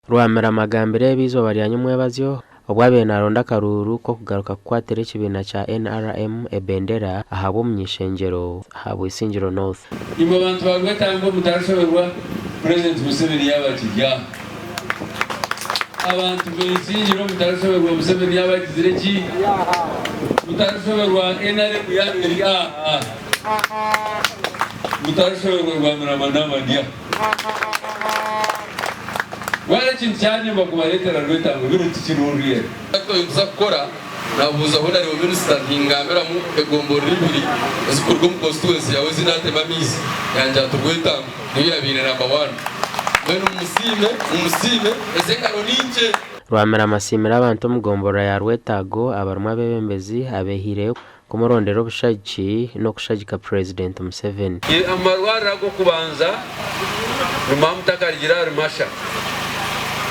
Rwamirama agambire ebi eizooba rya nyomwebazyo obu abaire naronda akaruuru k'okugaruka kukwatira ekibiina kya NRM ebendera ahabw'omuny'ishengyero aha Bwisingiro North. Imwe bantu ba Rwetango mutarishoberwa Purezidenti Museveni yaaba akiri aha. Abantu b'Isingiro mutarishoberwa Museveni yaaba agizire ki? Mutarishoberwa NRM yaaba eri aha. Mutarishoberwa Rwamirama naaba ndi aha. Mbwenu ekintu kyanyima kubareetera Rwetango binu tikirungi. Eki kukora nabuuza Honarebo Minisita nti ngambiramu egomborora ibiri ezikuruga omu constituency yawe ezi natema amaizi yangira ati Rwetango niyo yabaire number one mbwenu mumusiime mumusiime ezi engaro ninkye. Rwamirama asiimire abantu omu gomborora ya Rwetaago abarimu abeebembezi abeehaireyo kumurondera obushagiki n'okushagika Purezidenti Museveni. Amarwariro ag'okubanza ni Mamutakarigira ahari Masha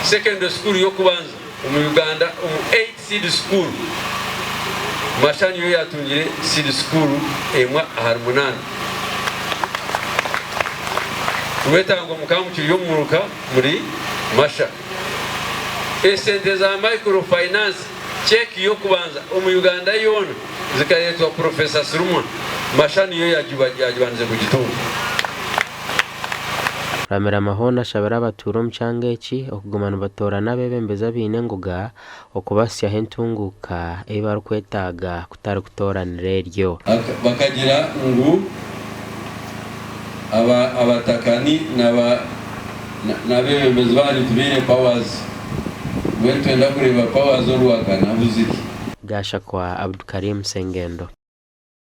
Secondary School y'okubanza omu Uganda omu 8 Seed School. Masha niyo yatungire Seed School emwe ahari munaana. Rwetango mukaba mukiri omu muruka muri Masha. Esente za Micro Finance cheque y'okubanza omu Uganda yoona zikareetwa Professor Sirumwa. Masha niyo yagibandize kugitunga. Rwamirama hoona ashabire abatuura omu kyanga eki okuguma nibatoorana abeebembezi abaine engoga okubahitsyaho entunguuka ei barikwetaaga kutari kutooranira eryo. Bakagira ngu abatakani n'abeebembezi banyu tibaine powers. Mbwenu nitwenda kureeba powers orwakana ahu ziri. Gashakwa Abdukarim Sengendo.